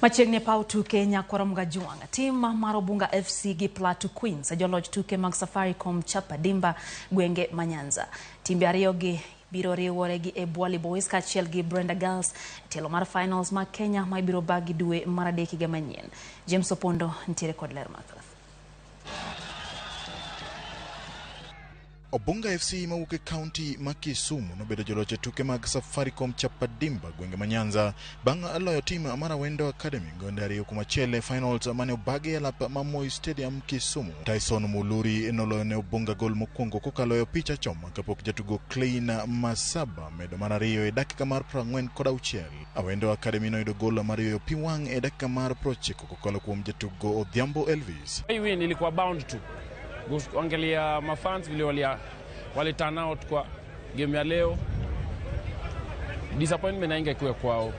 Machiegni e paw tuke Nyakwar Mgajwang', tim mar Obunga FC gi Plateau Queens joloch tuke mag Safaricom Chapa Dimba gwenge ma Nyanza. Timbe ariyogi biro riwore gi Ebwali Boys kaachiel gi Brenda Girls e tielo mar finals mag Kenya ma ibiro bagi dwe mar adek higa manyien. James Opondo nitiere kod ler mathoth. Obunga FC mawuok e kaunti ma Kisumu nobedo joloch e tuke mag Safaricom Chapadimba gwenge ma Nyanza bang' loyo tim mar Awendo Academy gonde 2-1 e finals mane obagi e lap ma Moi Stadium Kisumu. Tyson Muluri noloyo ne Obunga gol mokwongo kokalo e opich achoma kapok jatugo Klein Masaba medo mar ariyo e dakika mar 46. Awendo Academy noyudo gol mar yweyo pi wang' e dakika mar 90 kokalo kuom jatugo Odhiambo Elvis. Hii win ilikuwa bound to. Angalia mafans vile wali turn out kwa game ya leo. Disappointment haingekuwa kwao.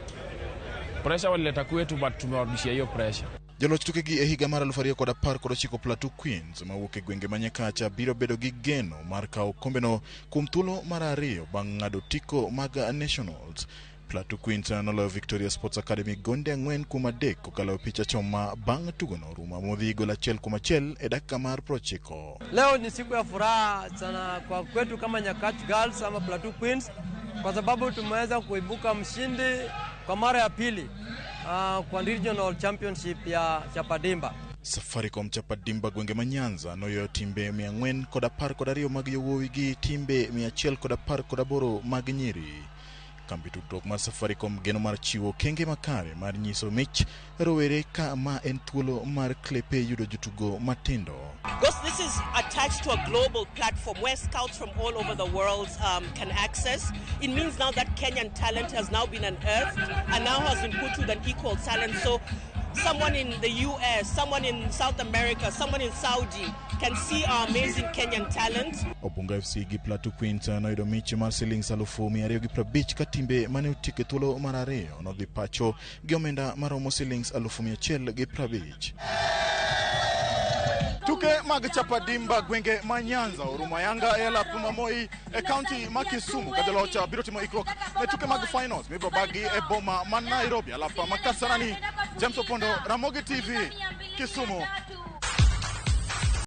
Pressure walileta kwetu but tumewarudishia hiyo pressure. Joloch tukegi e higa mar 2019 Plateau Queens mawuok e gwenge ma Nyakacha biro bedo gi geno mar kawo okombeno kuom thuolo mar ariyo bang' ng'ado otiko mag Nationals. Plateau Queens noloyo Victoria Sports Academy gonde 4-3 kokalo e opich achoma bang' tugono rumo modhi gol 1-1 e dakika mar 90. Leo ni siku ya furaha sana kwa kwetu kama Nyakach Girls ama Plateau Queens kwa sababu tumeweza kuibuka mshindi kwa mara ya pili kwa regional championship ya Chapadimba. Safaricom Chapadimba gwenge ma Nyanza noyoyo timbe 412 mag yawuowi gi timbe 118 mag nyiri. Kambi tudruok mar Safaricom geno mar chiwo okenge makare mar nyiso mich rowere ka ma en thuolo mar klepe yudo jotugo matindo. Because this is attached to a global platform where scouts from all over the world can access. It means now that Kenyan talent has now been unearthed and now has been put with an equal talent. So someone in the US, someone in South America, someone in Saudi can see our amazing Kenyan talent. Obunga FC gi Plateau Queens noyudo mich mar silings 250,000 ka timbe mane otieko e thuolo mar ariyo nodhi pacho gi omenda maromo silings 150,000. Tuke mag Chapadimba gwenge ma Nyanza orumo ayanga e lap ma Moi e kaunti ma Kisumu ka joloch biro timo ikruok ne tuke mag finals mibiro bagi e boma ma Nairobi alap ma Kasarani. James Opondo, Ramogi TV, Kisumu.